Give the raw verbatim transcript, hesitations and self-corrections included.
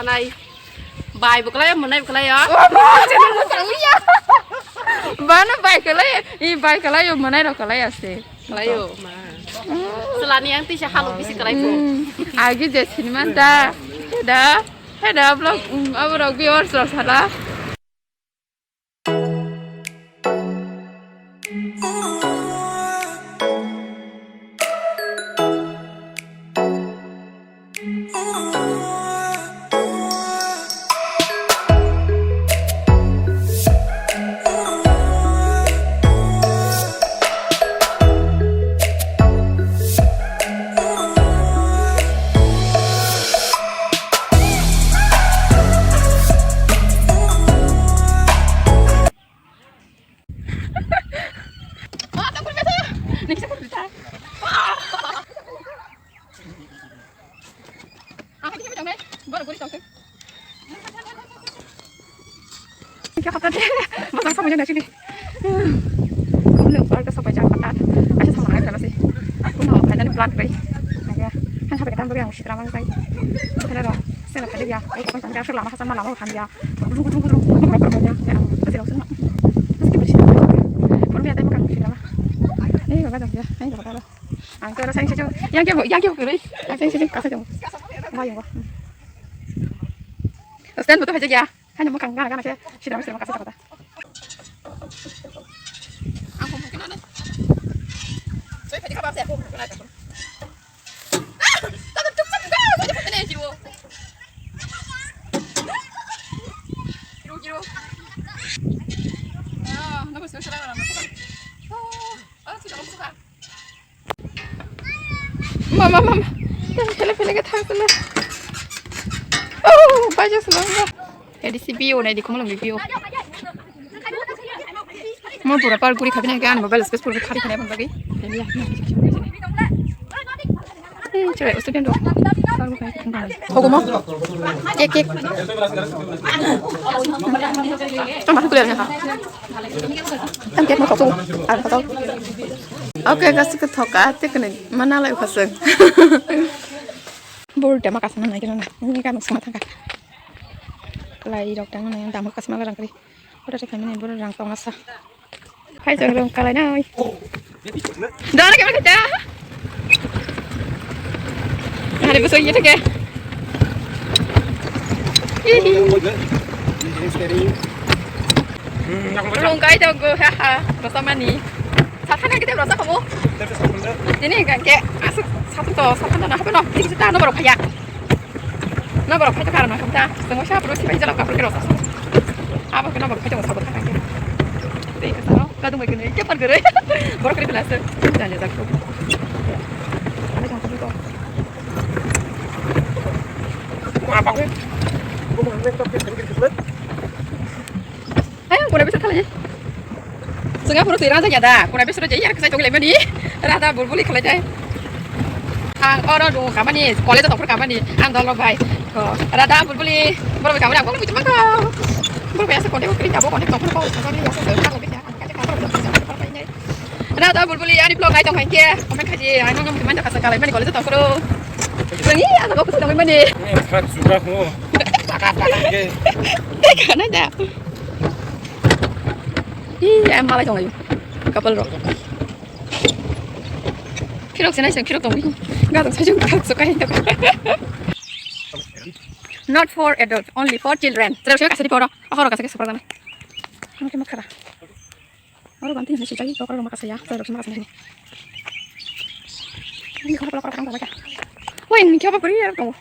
Nai. Bai bo kwlai, mwnai bo kwlai o. Bana bai kwlai, i bai kwlai o, mwnai rok kwlai ase. Kwlai o, ma. Chwlani ang tisa halok bisi kwlai bo. Hmm. Agi je sinimanta. Heda, heda vlog, um, aborok viewers rok sala. Khe hapta de, bosong samung jani sini. Kuno park sopai jak hapta. Aisa samung ai phalasi. Kuno final plan kri. Aja, han hape ketam bagi ang sitra mang sai. Sitra ro, sela kade ya. Ai ko kan lama hasam lama khan ya. Kutung kutung kutung. Kutung kutung ya. Ya, kasi lo sunu. Kasi kita bersih. Baru dia tembak kan sitra. Eh, baga dong ya. Ai baga dong. Ang kero saing sejong, yang kebo, yang kebo kero. Ang saing sejong kasa jong. Wah, yang wah. Stand betul aja ya. Hanya mau kang gana gana ke. Sida sida kasa kata. Ang kebo kena nih. Saya tadi kabar saya kebo kena. Ah, tapi tuk tuk tuk tuk tuk tuk. Kiro kiro. Ah, nama sudah sudah nama sudah. Oh, oh, sudah sudah. Mama, mama. Yang pele pele ke thang pele. Oh, baja selama. Jadi si bio na di kumulong bio. Mo pura par guri khabina ke ani mobile space pura khari khari bang bagi. Jadi ya. Eh, cewek student dong. Hogomo. Kek kek. Tama aku lihat ya. Kan kek mau kosong. Ada kosong. Oke, kasih ke thoka, teknik mana lagi kosong. Bor dama kasih mana lagi mana? Ini kan semua tangka. Lai rok dang mana dama kasih mana lagi. Ora se kami ni bor rang tong asa. Hai jeng rong kalai nai. Dara ke mana kita? Hari besok iya ke. Hihi. Rong kai dong go ha ha. Rasa mani. Satan kita rasa kamu. Ini kan ke asuk satu to satan na apa no? Ini kita nomor kaya. No borok phai tokha rwna khamta. Chwngno sa bwrwi sibai jala kapur khe rwsa. Abo khe no borok phai tongo sabo thang khe. Tei khe sano kadung bai khe nui kepar gurui. Borok kre pila se. Jani jak to. Ani jang to. Ayang kuna bisa thalai. Chwng aphuru twi rang jakya da, kuna bisoro je yar kwchai tongwi laimani. Rada bulbuli khalai dai. Ang oro do kamani, college tongphuru kamani, ang dol rok bai. Ko, rada bulbuli, borok bai kamani, ang kok muchung mangkha. Borok bai asa konek kri jabo, konek tongphuru ko, konek asa se, konek ya, ang kaje kamani, konek asa konek ya. Rada bulbuli, ani vlog nai tong khaike, comment khaji, ang nang nang mani khasa kalai mani college tongphuru. Chwng i, ang kok kwchai tongwi mani. Ini khak suka ho. Taka taka ke. Kana da. Ih, ang malai tonglaio. Couple rok. Khirok senai sen khirok tongwi. Gadang sajung khirok sokai. Not for adults, only for children. Terus saya kasih di poro. Aku orang kasih seperti mana? Kamu cuma kara. Oro banti ni sijai, oro makasa ya, oro makasa ni. Ini kau pelakor kang baca. Woi, ini siapa beri ya kamu?